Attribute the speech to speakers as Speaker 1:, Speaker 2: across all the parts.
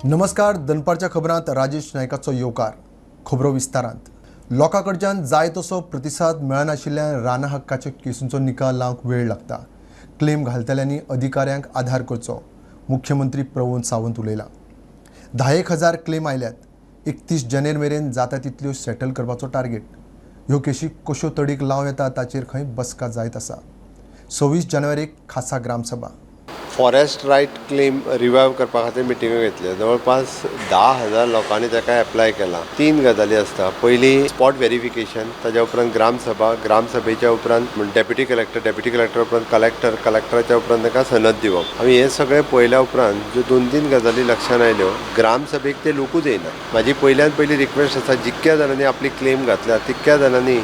Speaker 1: नमस्कार, दनपारच्या खबरांत राजेश नायकाचो येवकार. खबरो विस्तारांत. लोकां कडच्यान जाय तसो प्रतिसाद मेळनाशिल्ल्यान राना हक्काच्या केसींचो निकाल लावंक वेळ लागता. क्लेम घालतल्यांनी अधिकाऱ्यांक आधार करचो, मुख्यमंत्री प्रमोद सावंत उलयला. 10,000 क्लेम आयल्यात. 31 जानेर मेरेन जाता तितल्यो सेटल करपाचो टार्गेट. ह्यो केशी कश्यो तडीक लावं येता ताचेर खंय बसका जायत आसा. 26 जानेवारीक खासा gram sabha.
Speaker 2: Forest right claim revive करपा खातीर मिटिंग्यो घेतल्यो. जवळपास 10,000 लोकांनी ताका एप्लाय केला. 3 गजाली आसता. पयली स्पॉट वेरिफिकेशन, ताज्या उपरांत ग्रामसभा, ग्रामसभेच्या उपरांत डेप्युटी कलेक्टर, डेप्युटी कलेक्टर उपरांत कलेक्टर, कलेक्टराच्या उपरांत ताका सनद दिवप. आमी हें सगळें पळयल्या उपरांत ज्यो 2-3 गजाली लक्षांत आयल्यो, ग्रामसभेक ते लोकूच येयना. म्हाजी पयल्यान पयली रिक्वेस्ट आसा, जितक्या जाणांनी आपली क्लेम घातल्या तितक्या जाणांनी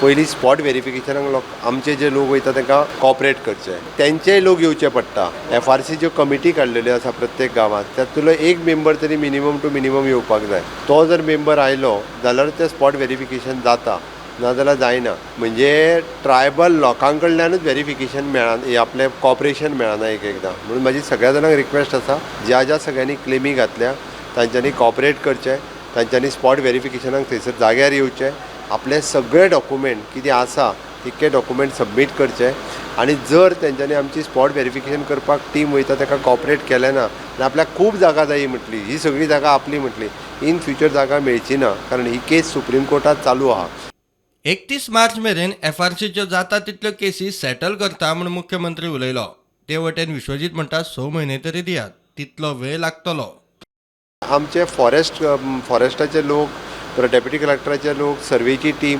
Speaker 2: पयली स्पॉट वेरिफिकेशनाक लोक आमचे जे लोक वयता तांकां कॉपरेट करचे, तेंचेय लोक येवचे पडटा. एफआरसी ज्यो कमिटी काडलेल्यो आसा प्रत्येक गांवांत, तातूंतलो एक मेंबर तरी मिनिमम टू मिनिमम येवपाक जाय. तो जर मेंबर आयलो जाल्यार तें स्पॉट वेरिफिकेशन जाता, नाजाल्यार जायना. म्हणजे ट्रायबल लोकां कडल्यानूच वेरिफिकेशन मेळना, आपलें कॉपरेशन मेळना एक एकदां. म्हणून म्हाजी सगळ्या जाणांक रिक्वेस्ट आसा, ज्या ज्या सगळ्यांनी क्लेमी घातल्या तांच्यांनी कॉपरेट करचें, तांच्यांनी स्पॉट वेरिफिकेशनाक थंयसर जाग्यार येवचें, आपले सगळे डॉक्युमेंट कितें आसा तितके डॉक्युमेंट सबमीट करचे. आनी जर तेंच्यांनी आमची स्पॉट वेरिफिकेशन करपाक टीम वयता ताका कॉपरेट केलें ना आनी आपल्याक खूब जागा जायी म्हटली, ही सगळी जागा आपली म्हटली, इन फ्युचर जागा मेळची ना, कारण ही केस सुप्रीम कोर्टात चालू आहा.
Speaker 3: 31 मार्च मेरेन एफआरसीच्यो जाता तितल्यो केसी सेटल करता म्हूण मुख्यमंत्री उलयलो. ते वटेन विश्वजीत म्हणटा 6 म्हयने तरी दियात, तितलो वेळ लागतलो.
Speaker 2: आमचे फॉरेस्टाचे लोक, डेप्युटी कलेक्टराचे लोक, सर्वेची टीम,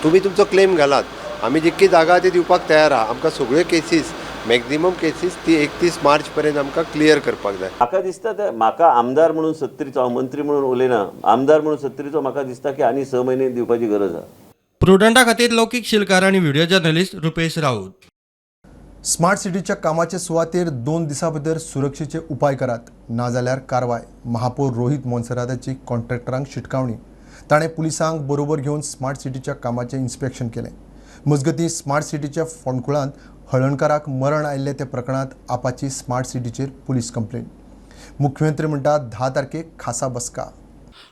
Speaker 2: तुमी तुमचो क्लेम घालात, आमी जितकी जागा ती दिवपाक तयार आहा. आमकां सगळ्यो केसीस, मॅक्झिमम केसीस ती 31 मार्च पर्यंत आमकां क्लियर करपाक जाय.
Speaker 4: म्हाका दिसता ते म्हाका आमदार म्हणून सत्तरीचो, हांव मंत्री म्हणून उलयना, आमदार म्हणून सत्तरीचो म्हाका दिसता की आनी 6 म्हयने दिवपाची गरज आहा.
Speaker 3: प्रुडंटा खातीर लौकीक शिलकार आनी video journalist Rupesh Raut.
Speaker 1: Smart सिटीच्या कामाचे सुवातेर 2 दिसां भितर सुरक्षेचे उपाय करात, नाजाल्यार कारवाय. महापौर रोहित मोन्सेराताची कॉन्ट्रॅक्टरांक शिटकावणी. ताणें पुलिसांक बरोबर घेवन स्मार्ट सिटीच्या कामाचें इन्स्पेक्शन केलें. मजगतीं स्मार्ट सिटीच्या फोंडकुळांत हळणकाराक मरण आयिल्लें त्या प्रकरणांत आपाची स्मार्ट सिटीचेर पुलीस कंप्लेन. मुख्यमंत्री म्हणटा 10 तारखेक खासा बसका.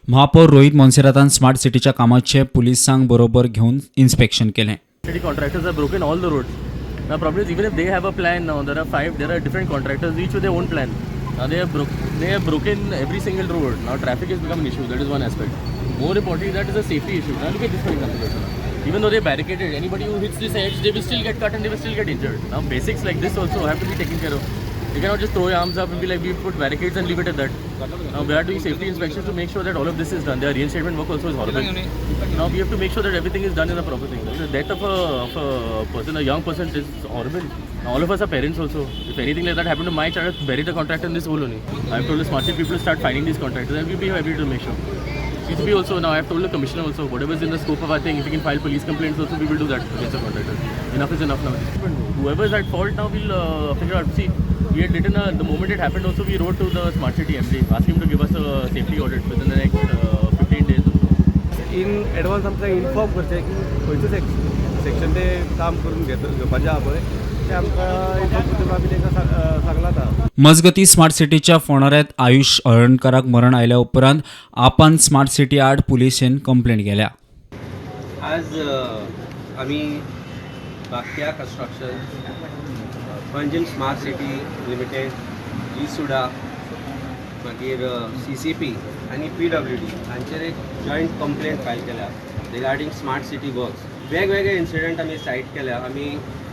Speaker 5: महापौर रोहित मोन्सेरातान स्मार्ट सिटीच्या कामाचे पुलिसांक बरोबर घेवन इन्स्पेक्शन केलें.
Speaker 6: City contractors have broken all the roads. Now problem is, even if they have a plan now, there are 5, there are different contractors, each with their own plan. Now they have broken every single road. Now traffic has become an issue. That is one aspect. More importantly, that is a safety issue. Now look at this, for example. Even though they barricaded, anybody who hits this edge, they will still get cut and they will still get injured. Now basics like this also have to be taken care of. You cannot just throw your arms up and be like, we put barricades and leave it at that. Now we are doing safety inspections to make sure that all of this is done. Their reinstatement work also is horrible. Now we have to make sure that everything is done in a proper thing. The death of a person, a young person, is horrible. Now all of us are parents also. If anything like that happened to my child, I'd bury the contractor in this hole only. I've told the smart city people to start finding these contractors, and we'll be happy to make sure. CCB also, now I've told the commissioner also, whatever is in the scope of our thing, if we can file police complaints also, we will do that against the contractors. Enough is enough now. Whoever is at fault now, we'll figure out. See, we had written, the moment it happened also, we wrote to the smart city MD, asking him to give us a safety audit within the next 15 days or so.
Speaker 7: In advance आमकां inform करचें की खंयचो section ते काम करून घेवपाचें आहा पळय, तें आमकां इन्फॉर्म करचें म्हणून आमी तांकां सांगलां आतां.
Speaker 5: मजगती स्मार्ट सिटीच्या फोंडाऱ्यांत आयुष हळणकाराक मरण आयल्या उपरांत आपान स्मार्ट सिटी आड पुलिशेन कंप्लेंट केल्या.
Speaker 8: आज आमी Bhagya construction, Panjim smart city limited, जी सुडा, मागीर CCP आनी PWD हांचेर एक जॉयंट कंप्लेंट फायल केल्या रिगार्डींग स्मार्ट सिटी वर्क्स. वेगवेगळे इन्सिडंट आमी सायट केल्या, आमी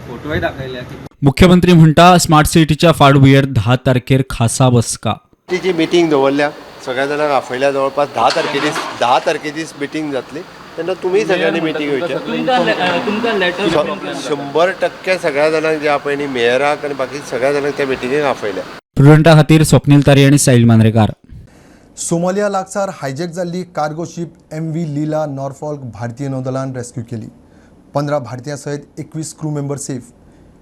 Speaker 8: फोटोय दाखयल्या की
Speaker 5: मुख्यमंत्री म्हणटा स्मार्ट सिटीच्या फाटभुंयेर 10 तारखेर खासा बसका.
Speaker 2: तिची मिटींग दवरल्या, सगळ्या जाणांक आपयल्या. जवळपास 10 तारखे दीस, 10 तारखे दीस मिटींग जातली, तेन्ना तुमी सगळ्यांनी मिटींग घेवचें. 100% सगळ्या जाणांक जे आहा पळय न्ही, मेयराक आनी बाकी सगळ्या जाणांक त्या मिटिंगेक आपयल्या.
Speaker 5: प्रुडंटा खातीर स्वप्नील तारी आनी साहिल मांद्रेकार.
Speaker 1: सोमालिया लागसार हायजॅक जाल्ली cargo ship MV Lila Norfolk भारतीय नौदलान रेस्क्यू केली. 15 भारतीयां सयत 21 क्रू मेंबर सेफ.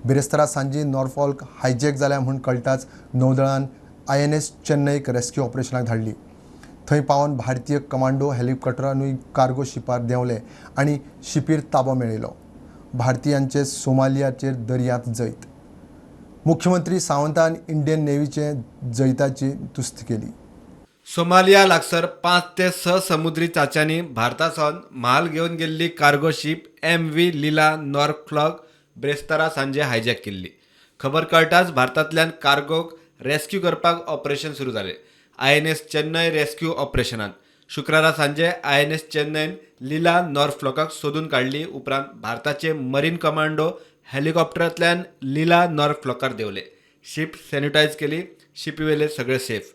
Speaker 1: बिरेस्तारा सांजे नॉर्फॉल्क हायजॅक जाल्या म्हूण कळटाच नौदळान INS चेन्नईक रेस्क्यू ऑपरेशनाक धाडली. थंय पावन भारतीय कमांडो हेलिकॉप्टरानूय कार्गो शिपार देंवले आनी शिपीर ताबो मेळयलो. भारतीयांचे सोमालियाचेर दर्यांत जैत. मुख्यमंत्री सावंतान इंडियन नेव्हीचे जैताची तुस्त केली.
Speaker 9: सोमालिया लागसर 5 ते 6 समुद्री चाच्यांनी भारता सावन म्हाल घेवन गेल्ली cargo ship MV Lila Norfolk ब्रेस्तारा सांजे हायजॅक केल्ली. खबर कळटाच भारतांतल्यान कार्गोक रेस्क्यू करपाक ऑपरेशन सुरू जालें. INS Chennai rescue ऑपरेशनान शुक्रारा सांजे INS चेन्नयन लीला नॉर्फलॉकाक सोदून काडली. उपरांत भारताचे मरीन कमांडो हेलिकॉप्टरांतल्यान लीला नॉर्फलॉकार देंवले. शीप सॅनिटायज केली. शिपीवेले सगळे सेफ.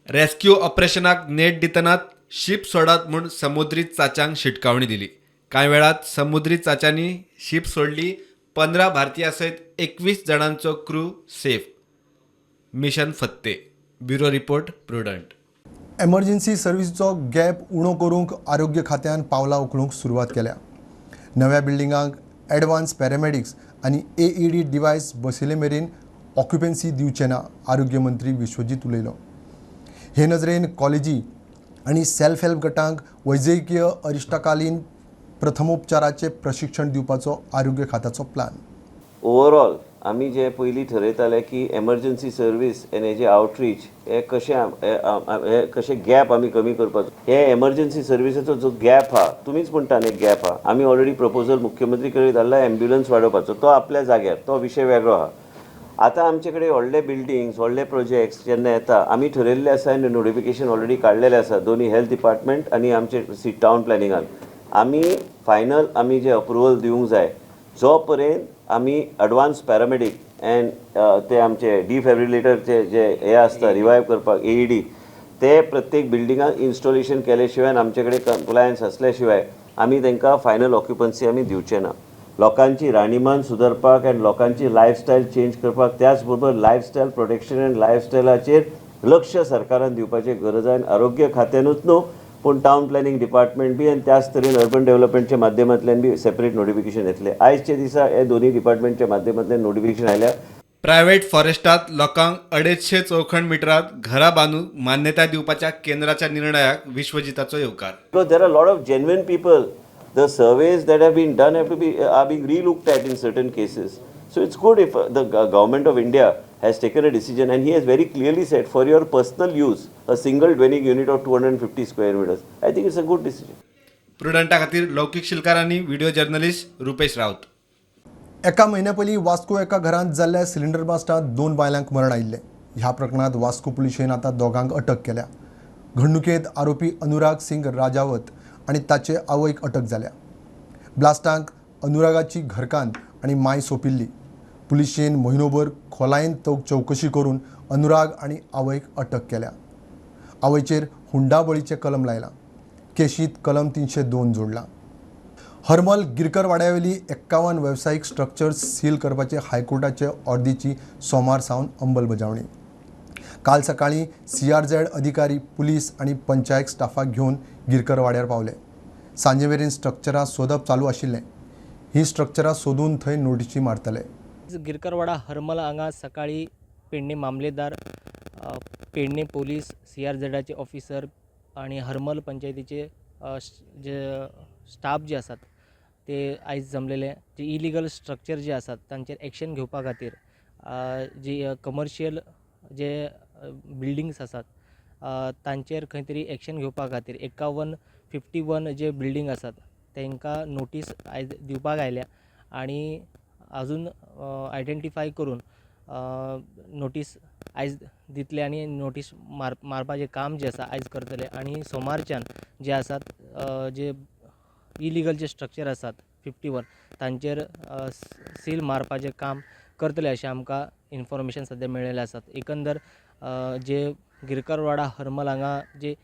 Speaker 9: रेस्क्यू ऑपरेशनाक नेट दितनात शीप सोडात म्हूण समुद्री चाच्यांक शिटकावणी दिली. कांय वेळात समुद्री चाच्यांनी शीप सोडली. 15 भारतीयां सयत 21 जाणांचो क्रू सेफ. मिशन फत्ते. Bureau report, Prudent.
Speaker 1: Emergency सर्विसीचो गॅप उणो करूंक आरोग्य खात्यान पावलां उखलूंक सुरवात केल्या. नव्या बिल्डिंगांक एडवान्स पॅरामेडिक्स आनी AED device बसयले मेरेन ऑक्युपन्सी दिवचे ना, आरोग्य मंत्री विश्वजीत उलयलो. हे नजरेन कॉलेजी आनी सेल्फ हेल्प गटांक वैजकीय अरिश्टकालीन प्रथमोपचाराचें प्रशिक्षण दिवपाचो आरोग्य खात्याचो प्लान.
Speaker 4: ओवरऑल आमी जे पयलीं ठरयताले की एमर्जन्सी सर्वीस आनी हेजे आवटरीच हे कशें हे कशें गॅप आमी कमी करपाचो, हे एमर्जन्सी सर्विसीचो जो गॅप आहा, तुमीच म्हणटा न्ही गॅप आहा, आमी ऑलरेडी प्रपोजल मुख्यमंत्री कडेन धाडला एम्ब्युलन्स वाडोवपाचो, तो आपल्या जाग्यार, तो विशय वेगळो आहा. आतां आमचे कडेन व्हडले बिल्डिंग्स, व्हडले प्रोजेक्ट्स जेन्ना येता, आमी ठरयल्ले आसा आनी नोटिफिकेशन ऑलरेडी काडलेलें आसा दोनी हेल्थ डिपार्टमेंट आनी आमचे टावन प्लॅनिंगान. आमी फायनल आमी जे अप्रुवल दिवंक जाय जो पर्यंत आमी एडवान्स पॅरामेडीक अँड ते आमचे डिफेब्रिलेटरचे जे हे आसता रिवायव करपाक AED, ते प्रत्येक बिल्डिंगाक इन्स्टॉलेशन केले शिवाय, आमचे कडेन कंप्लायन्स आसल्या शिवाय आमी तांकां फायनल ऑक्युपन्सी आमी दिवचे ना. लोकांची राहणीमान सुदारपाक आनी लोकांची लायफस्टायल चेंज करपाक, त्याच बरोबर लायफस्टायल प्रोटेक्शन आनी लायफस्टायलाचेर लक्ष सरकारान दिवपाची गरज आहा. आनी आरोग्य खात्यानूच न्हू पूण टावन प्लॅनिंग डिपार्टमेंट बी आनी त्याच तरेन अर्बन डेव्हलपमेंटच्या माध्यमांतल्यान बी सेपरेट नोटिफिकेशन येतलें. आयच्या दिसा हे दोनूय डिपार्टमेंटच्या माध्यमांतल्यान नोटिफिकेशन आयल्या.
Speaker 9: प्रायव्हेट फॉरेस्टात लोकांक 250 चौखण मिटरात घरां बांदूंक मान्यताय दिवपाच्या केंद्राच्या निर्णयाक विश्वजिताचो येवकार.
Speaker 4: Because there are a lot of genuine people. The surveys that have been done have to be are being re-looked at in certain cases. So it's good if the government of India has taken a decision, and he has very clearly said for your personal use, a single dwelling unit of 250 square meters. I think it's a good decision.
Speaker 9: प्रुडंटा खातीर लौकीक शिलकार आनी video journalist Rupesh Raut.
Speaker 1: एका म्हयन्या पयलीं वास्को एका घरांत जाल्ल्या cylinder ब्लास्टांत 2 बायलांक मरण आयिल्लें. ह्या प्रकरणांत वास्को पुलिशेन आतां दोगांक अटक केल्या. घडणुकेंत आरोपी अनुराग सिंग राजावत आनी ताचे आवयक अटक जाल्या. ब्लास्टांक अनुरागाची घरकान्न आनी माय सोंपिल्ली. पुलिशेन म्हयनोभर खोलायेन चवकशी करून अनुराग आनी आवयक अटक केल्या. आवयचेर हुंडाबळीचें कलम लायलां. केशींत कलम 302 जोडलां. हरमल गिरकरवाड्यावेली 51 वेवसायीक स्ट्रक्चर्स सील करपाचे हायकोर्टाचे ऑर्दीची सोमार सावन अंमलबजावणी. काल सकाळीं CRZ अधिकारी, पुलीस आनी पंचायत स्टाफाक घेवन गिरकरवाड्यार पावले. सांजे मेरेन स्ट्रक्चरां सोदप चालू आशिल्लें. हीं स्ट्रक्चरां सोदून थंय नोटिशी मारतले.
Speaker 10: गिरकरवाडा हरमल हांगा सकाळी पेडणे मामलेदार, पेडणे पोलीस, CRZाचे ऑफिसर आनी हरमल पंचायतीचे जे स्टाफ जे आसात ते आयज जमलेले. जे इलिगल स्ट्रक्चर जे आसात तांचेर एक्शन घेवपा खातीर जी कमर्शियल जे बिल्डिंग्स आसात तांचेर खंय तरी एक्शन घेवपा खातीर 51 जे बिल्डींग आसात तांकां नोटीस आयज दिवपाक आयल्या आनी अजून आयडेंटिफाय करून नोटीस आयज दितले आनी नोटीस मारपाचें काम जें आसा आयज करतले. आनी सोमारच्यान जे आसात जे इलिगल जे स्ट्रक्चर आसात 51 तांचेर सील मारपाचें काम करतले अशें आमकां इन्फॉर्मेशन सद्या मेळिल्लें आसात. एकंदर जे गिरकरवाडा हरमल हांगा जे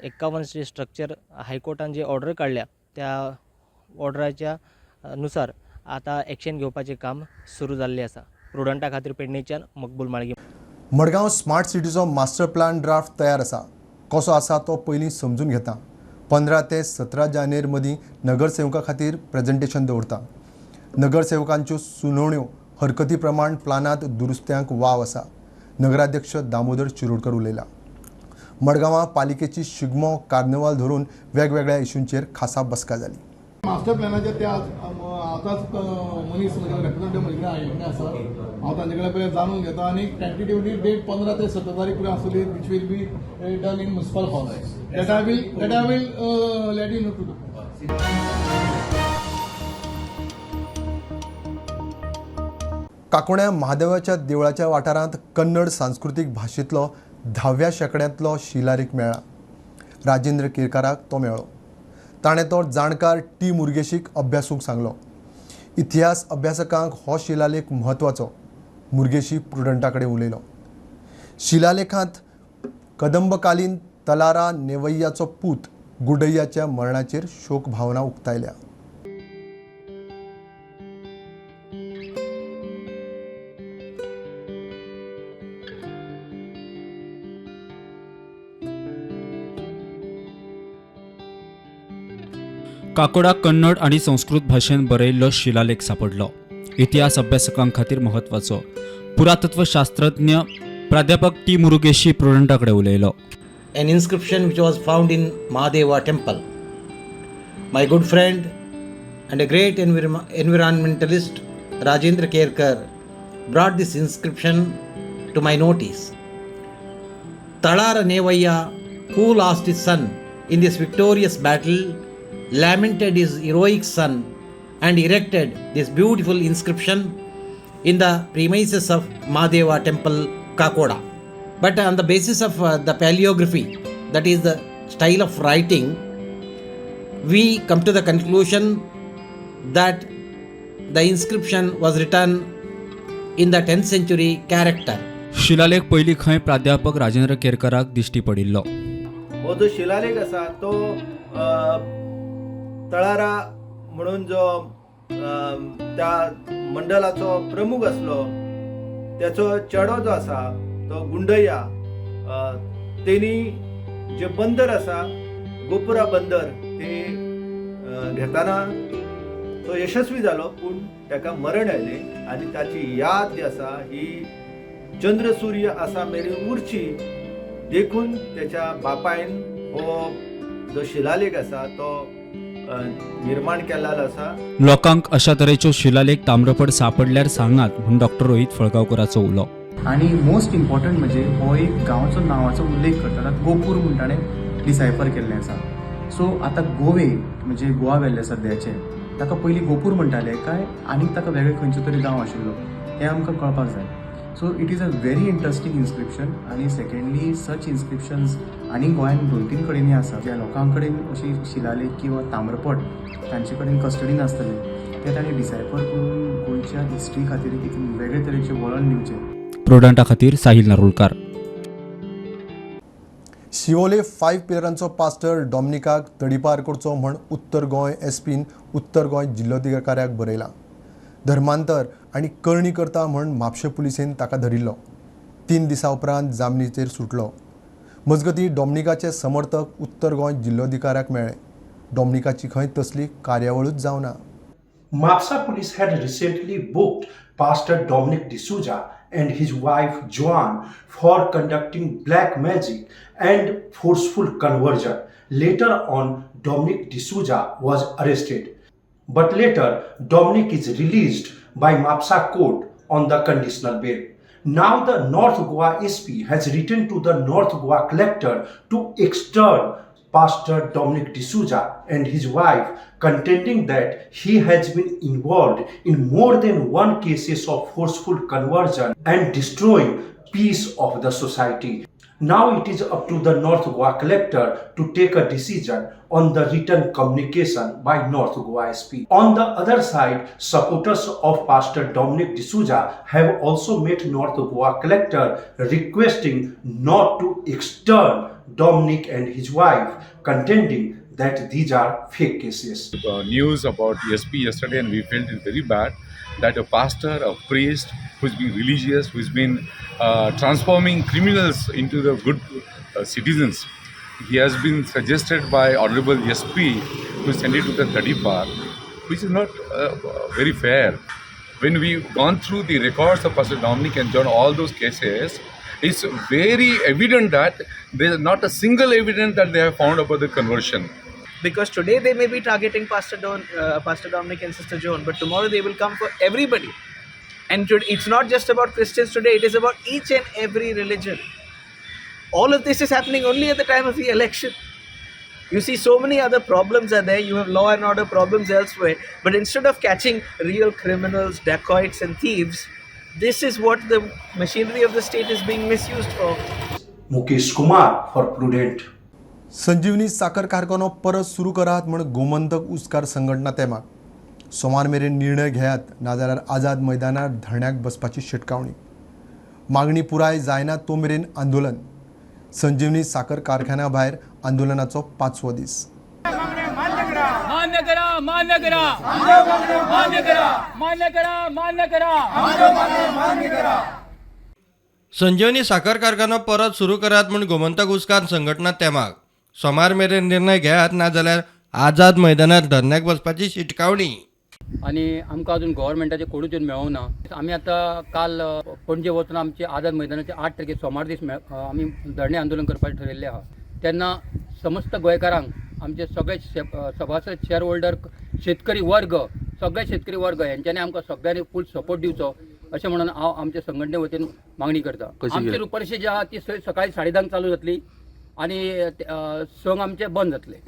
Speaker 10: 51 जे स्ट्रक्चर हायकोर्टान जे ऑर्डर काडल्या त्या ऑर्डराच्या नुसार आतां एक्शन घेवपाचें काम सुरू जाल्लें आसा. प्रुडंटा खातीर पेडणेच्यान मकबूल माळगी.
Speaker 1: मडगांव स्मार्ट सिटीचो मास्टर प्लान ड्राफ्ट तयार आसा. कसो आसा तो पयलीं समजून घेता. 15 ते 17 जानेर मदीं नगरसेवका खातीर प्रेजेंटेशन दवरता. नगरसेवकांच्यो सुनावण्यो हरकती प्रमाण प्लानांत दुरुस्त्यांक वाव आसा. नगराध्यक्ष दामोदर शिरोडकर उलयला. मडगांवां पालिकेची शिगमो कार्निवाल धरून वेगवेगळ्या इशूंचेर खासा बसका जाली.
Speaker 11: मास्टर प्लॅनाचेर ते आज आतांच मनीस रेप्रेझेंटेटिव्ह म्हजे कडेन आयिल्ले आसा. हांव तांचे कडेन पयलीं जाणून घेता आनी टेंटेटिवली डेट 15 ते 17 तारीख पर्यंत आसतली, which will be done in municipal hall. That I will let you know to do.
Speaker 1: काकोण्या महादेवाच्या देवळाच्या वाठारांत कन्नड सांस्कृतीक भाशेंतलो 10व्या शेंकड्यांतलो शिलालेख मेळ्ळा. राजेंद्र केरकाराक तो मेळ्ळो. ताणें तो जाणकार टी मुर्गेशीक अभ्यासूंक सांगलो. इतिहास अभ्यासकांक हो शिलालेख म्हत्वाचो. मुर्गेशी प्रुडंटा कडेन उलयलो. शिलालेखांत कदंबकालीन तलारा नेवय्याचो पूत गुडय्याच्या मरणाचेर शोक भावना उक्तायल्या.
Speaker 5: काकोडा कन्नड आनी संस्कृत भाशेन बरयल्लो शिलालेख सांपडलो. इतिहास अभ्यासकां खातीर म्हत्वाचो. पुरातत्वशास्त्रज्ञ प्राध्यापक टी मुरुगेशी प्रुडंटा कडेन उलयलो.
Speaker 12: An inscription which was found in Mahadeva temple. My good friend and a great environmentalist Rajendra Kerkar brought this inscription to my notice. Talara Nevaya, who lost his son in this victorious battle, lamented his heroic son and erected this beautiful inscription in the premises of Mahadeva temple, Kakoda. But on the basis of the paleography, that is the style of writing, we come to the conclusion that the inscription was written in the 10th century character.
Speaker 5: शिलालेख पयलीं खंय प्राध्यापक राजेंद्र केरकराक दिश्टी पडिल्लो.
Speaker 13: हो जो शिलालेख आसा तो तळारा म्हणून जो त्या मंडळाचो प्रमुख आसलो त्याचो चेडो जो आसा तो गुंडय्या, तेणी जे बंदर आसा गोपुरा बंदर ते घेताना तो यशस्वी जालो, पूण ताका मरण आयलें आनी ताची याद जी आसा ही चंद्र सूर्य आसा मेरेन उरची देखून त्याच्या बापायन हो जो शिलालेख आसा तो निर्माण केल्लो आसा.
Speaker 5: लोकांक अशा तरेच्यो शिलालेख ताम्रपट सांपडल्यार सांगात म्हूण डॉक्टर रोहित फळगांवकराचो उलो.
Speaker 14: आनी मोस्ट इम्पॉर्टंट म्हणजे हो एक गांवचो नांवाचो उल्लेख करता, गोपूर म्हूण ताणें डिसायफर केल्लें आसा. सो आतां गोवे म्हणजे गोवा वेल्ले सद्याचें ताका पयलीं गोपूर म्हणटाले काय आनीक ताका वेगळे खंयचो तरी गांव आशिल्लो हें आमकां कळपाक जाय. So it is a very interesting inscription. आनी सेकंडली सच इन्स्क्रिप्शन्स आनी गोंयांत 2-3 कडेनूय आसा, ज्या लोकां कडेन अशी शिलालेख किंवा ताम्रपट तांचे कडेन कस्टडीन आसतले ते तांणी डिसायफर करून गोंयच्या हिस्ट्री खातीर एक वेगळे तरेचें वळण दिवचें.
Speaker 5: प्रुडंटा खातीर साहिल नारोलकार.
Speaker 1: शिवोले 5 पिलरांचो पास्टर डॉमनिकाक तडीपार करचो म्हण उत्तर गोंय एसपीन उत्तर गोंय जिल्लोधिकाऱ्याक बरयलां. धर्मांतर आनी करणी करता म्हण म्हापशें पुलिसेन ताका धरिल्लो. 3 दिसां उपरांत जामनीचेर सुटलो. मजगतीं डॉमनिकाचे समर्थक उत्तर गोंय जिल्लोधिकाऱ्याक मेळ्ळे. डॉमनिकाची खंय तसली कार्यावळूच जावना.
Speaker 15: Mapusa police had recently booked Pastor Dominic D'Souza and his wife Joan for conducting black magic and forceful conversion. Later on, Dominic D'Souza was arrested. But later, Dominic is released by Mapusa court on the conditional bail. Now the North Goa SP has written to the North Goa collector to extern Pastor Dominic D'Souza and his wife, contending that he has been involved in more than one cases of forceful conversion and destroying peace of the society. Now it is up to the North Goa collector to take a decision on the written communication by North Goa SP. On the other side, supporters of Pastor Dominic D'Souza have also met North Goa collector requesting not to extern Dominic and his wife, contending that these are fake cases.
Speaker 16: The news about SP yesterday, and we felt it very bad that a pastor, a priest who's been religious, who's been transforming criminals into the good citizens, he has been suggested by Honorable SP to send it to the Tadipar, which is not very fair. When we've gone through the records of Pastor Dominic and John, all those cases, it's very evident that there is not a single evidence that they have found about the conversion.
Speaker 17: Because today they may be targeting Pastor Dominic and Sister Joan, but tomorrow they will come for everybody. And it's not just about Christians today, it is about each and every religion. All of this is happening only at the time of the election. You see, so many other problems are there. You have law and order problems elsewhere. But instead of catching real criminals, dacoits and thieves, this is what the machinery of the state is being misused for.
Speaker 15: Mukesh Kumar for Prudent.
Speaker 1: Sanjivani साकर कारखानो परत सुरू करात म्हूण गोमंतक ऊसकार संघटना तेमाक सोमार मेरेन निर्णय घेयात, नाजाल्यार आझाद मैदानार धरण्याक बसपाची शिटकावणी. मागणी पुराय जायना तो मेरेन आंदोलन. संजीवनी साकर कारखान्या भायर आंदोलनाचो 5वो दीस.
Speaker 18: मान्य करा, मान्य करा, मान्य करा, मान्य करा, मान्य करा, मान्य करा.
Speaker 3: संजीवनी साकर कारखानो परत सुरू करात म्हूण गोमंतक ऊसकार संघटना तेमाक सोमार मेरेन निर्णय घेयात, नाजाल्यार आझाद मैदानार धरण्याक बसपाची शिटकावणी.
Speaker 19: आनी आमकां अजून गव्हर्मेंटाचे कोडूच मेळोंक ना. आमी आतां काल पणजे वचून आमचे आझाद मैदानाचे 8 तारखेर सोमार दीस आमी धरणे आंदोलन करपाचें ठरयल्लें आहा. तेन्ना समस्त गोंयकारांक, आमचे सगळे सभासद, शेअर होल्डर, शेतकरी वर्ग, सगळे शेतकरी वर्ग हेंच्यांनी आमकां सगळ्यांनी फूल सपोर्ट दिवचो अशें म्हणून हांव आमचे संघटने वतीन मागणी करता. आमची रुपरिशी जी आहा ती सकाळी 10:30 चालू जातली आनी 6 आमचें बंद जातलें.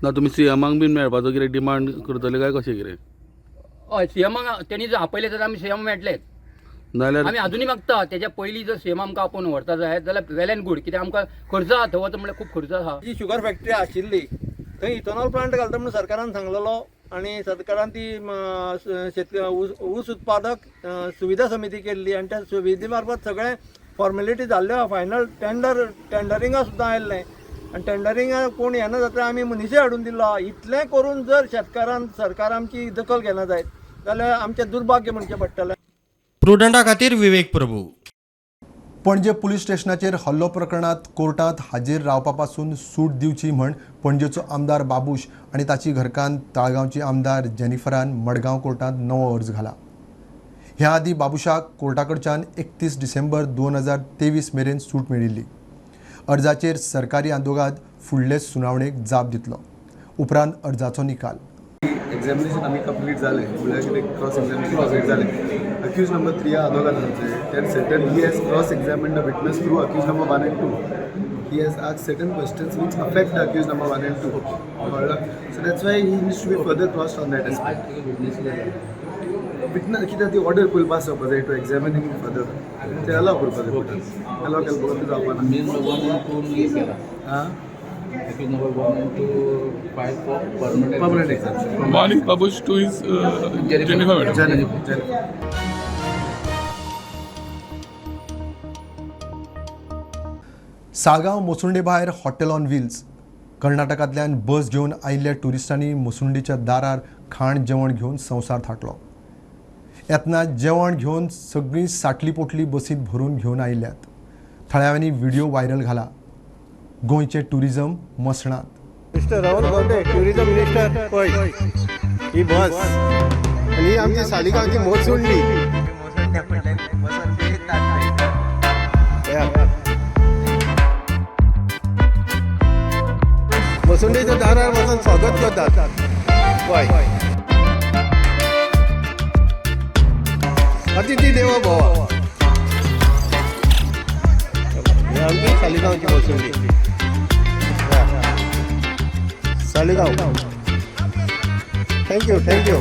Speaker 20: ना तुमी सीएमाक बीन मेळपाचो कितें डिमांड करतले काय कशें कितें?
Speaker 19: हय, सीएमाक तेणी जर आपयलें जाल्यार आमी सीएम मेळटलेच.
Speaker 20: नाल्यार
Speaker 19: आमी अजुनूय मागता तेज्या पयलीं जर सीएम आमकां आपोवन व्हरता जायत जाल्यार वेल एंड गूड, कित्याक आमकां खर्च आहा थंय वता म्हणल्यार खूब खर्च आहा.
Speaker 13: जी शुगर फॅक्टरी आशिल्ली थंय इथेनॉल प्लांट घालता म्हणून सरकारान सांगलेलो आनी सरकारान ती ऊस उत्पादक सुविधा समिती केल्ली आनी त्या सुविधे मार्फत सगळें फॉर्मेलिटी जाल्ल्यो आहा. फायनल टेंडरिंगा सुद्दां आयिल्लें आनी टेंडरिंगा कोण येना जाता आमी मनीसय हाडून दिल्लो आहा. इतलें करून जर शेतकारान सरकार आमची दखल घेना जायत जाल्यार आमचें दुर्भाग्य म्हणचें पडटलें.
Speaker 3: प्रुडंटा खातीर विवेक प्रभू.
Speaker 1: पणजे पुलीस स्टेशनाचेर हल्लो प्रकरणांत कोर्टांत हाजीर रावपा पासून सूट दिवची म्हण पणजेचो आमदार बाबूश आनी ताची घरकान्न ताळगांवची आमदार जेनिफरान मडगांव कोर्टांत नवो अर्ज घाला. ह्या आदीं बाबूशाक कोर्टा कडच्यान 31 डिसेंबर 2023 मेरेन सूट मेळिल्ली. अर्जाचेर सरकारी आदोगाद फुडले सुनावणेक जाप दितलो. उपरांत अर्जाचो निकाल.
Speaker 21: एग्जामिनेशन आमी कंप्लीट जालें, म्हणल्यार कितें क्रॉस एग्जामिनेशन कंप्लीट जालें. अक्यूज नंबर 3 आदोगादांचे that certain he has cross examined the witness through accused number 1 and 2. He has asked certain questions which affect the accused number 1 and 2. So that's why he needs to be further crossed on that aspect. Witness कित्याक ती order पयलीं pass जावपा जाय two examine हिम further. ते allow करपा जाय कोर्टान. Allow केल्या बगर जावपा ना.
Speaker 22: Accused number 1 and 2 filed for permanent exemption.
Speaker 16: One is Babush, 2 is Jennifer.
Speaker 21: Jennifer.
Speaker 1: Saligao मोसुंडे भायर हॉटेल ऑन व्हील्स. कर्नाटकांतल्यान बस घेवन आयिल्ल्या ट्युरिस्टांनी मोसुंडीच्या दारार खाण जेवण घेवन संवसार थाटलो. येतना जेवण घेवन सगळीं साटली पोटली बसींत भरून घेवन आयिल्ल्यात. थळाव्यांनी व्हिडिओ व्हायरल घाला. गोंयचें tourism मसणांत.
Speaker 13: Mister Rohan Khaunte, tourism minister. पळय ही बस आनी ही आमची सालिगांवची मोसुंडी. मोसुंडीच्या दारार वचून स्वागत करतात. पळय अतिथी देवो भव. ही आमची सालिगांवची मोसुंडी. Saligao. Thank you, thank you.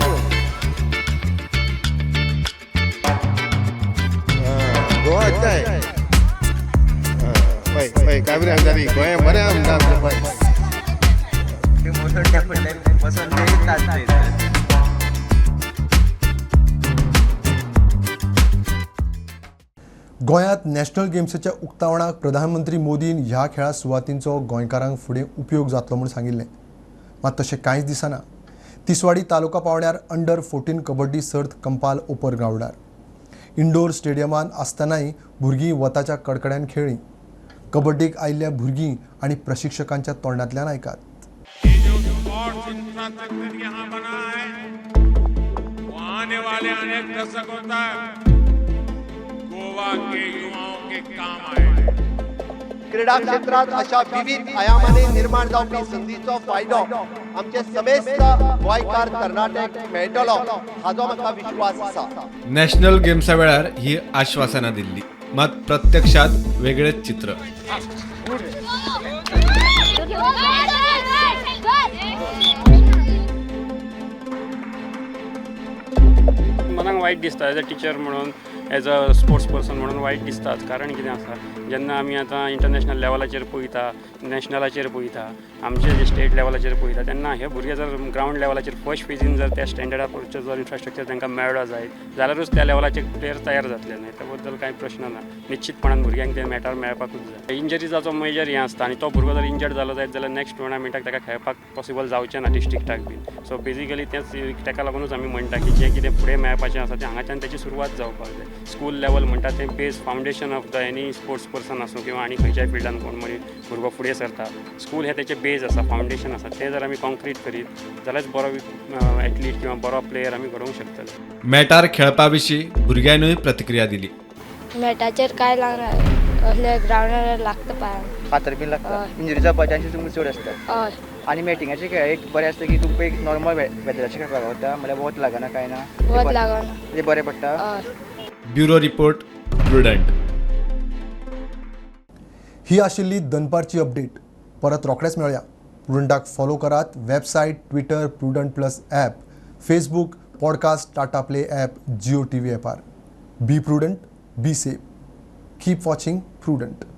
Speaker 13: Goa अच्छा है. पळय पळय काय बरें आमदारी गोंय बरें आमदार आमचें. पळय
Speaker 1: गोंयांत नॅशनल गेम्साच्या उक्तावणाक प्रधानमंत्री मोदीन ह्या खेळा सुवातींचो गोंयकारांक फुडें उपयोग जातलो म्हूण सांगिल्लें. मात तशें कांयच दिसना. तिसवाडी तालुका पांवड्यार अंडर 14 कबड्डी सर्त कंपाल ओपर ग्रावंडार. इंडोर स्टेडियमांत आसतनाय भुरगीं वताच्या कडकड्यान खेळ्ळीं. कबड्डीक आयिल्ल्या भुरगीं आनी प्रशिक्षकांच्या तोंडांतल्यान आयकात.
Speaker 23: आने वाले अनेक दशकों तक गोवा के युवाओं के काम आए।
Speaker 2: क्रीडा क्षेत्रात अशा विविध आयामांनी निर्माण जावपी संदीचो फायदो आमचे समेस्त गोंयकार तरणाट्यांक मेळटलो हाजो म्हाका विश्वास आसा.
Speaker 9: नॅशनल गेम्सा वेळार ही आश्वासनां दिल्ली, मात प्रत्यक्षात वेगळेच चित्र.
Speaker 6: मनाक वायट दिसता एज अ टिचर म्हणून, एज अ स्पोर्ट्स पर्सन म्हणून वायट दिसताच. कारण कितें आसा, जेन्ना आमी आतां इंटरनॅशनल लेवलाचेर पळयता, नॅशनलाचेर पळयता, आमचे जे स्टेट लेवलाचेर पळयता, तेन्ना हे भुरगे जर ग्रावंड लेवलाचेर फर्स्ट फेजीन जर त्या स्टँडर्डा पुरचो जर इन्फ्रास्ट्रक्चर तांकां मेळ्ळो जायत जाल्यारूच त्या लेवलाचे प्लेयर तयार जातले. न्हय, त्या बद्दल कांय प्रश्न ना. निश्चितपणान भुरग्यांक ते मॅटार मेळपाकूच जाय. इंजरीजाचो मेजर हें आसता आनी तो भुरगो जर इंजर्ड जालो जायत जाल्यार नॅक्स्ट टुर्नामेंटाक ताका खेळपाक पॉसिबल जावचें ना डिस्ट्रिक्टाक बीन. सो बेजिकली तेंच ताका लागूनच आमी म्हणटा की जें कितें फुडें मेळपाचें आसा तें हांगाच्यान ताची सुरवात जावपाक जाय. स्कूल लेवल म्हणटा तें base foundation of the any sports person आसूं किंवा आनी खंयच्याय फिल्डान कोण मनीस भुरगो फुडें सरता, स्कूल हें तेचें बेज आसा, फावंडेशन आसा. तें जर आमी कॉन्क्रीट करीत जाल्यारच बरो एथलीट किंवा बरो प्लेयर आमी घडोवंक शकतले.
Speaker 9: मॅटार खेळपा विशीं भुरग्यांनूय प्रतिक्रिया दिली.
Speaker 7: मॅटाचेर कांय लागना, असले ग्रावंडार लागता पांयांक,
Speaker 8: फातर बीन लागता, इंजरी जावपाचे चान्सीस तुमकां चड आसता. आनी मॅटिंगाचे खेळ एक बरें आसता की तुमकां एक नॉर्मल वेदराचेर खेळपाक गावता, म्हणल्यार वत लागना कांय ना,
Speaker 7: वत लागना,
Speaker 8: तें बरें पडटा.
Speaker 9: Bureau report, Prudent.
Speaker 1: ही आशिल्ली दनपारची अपडेट. परत रोखडेच मेळया. प्रुडंटाक फॉलो करात website, Twitter, Prudent plus app, Facebook, podcast, Tata Play app, Jio TV ॲपार. Be prudent, be safe, keep watching Prudent.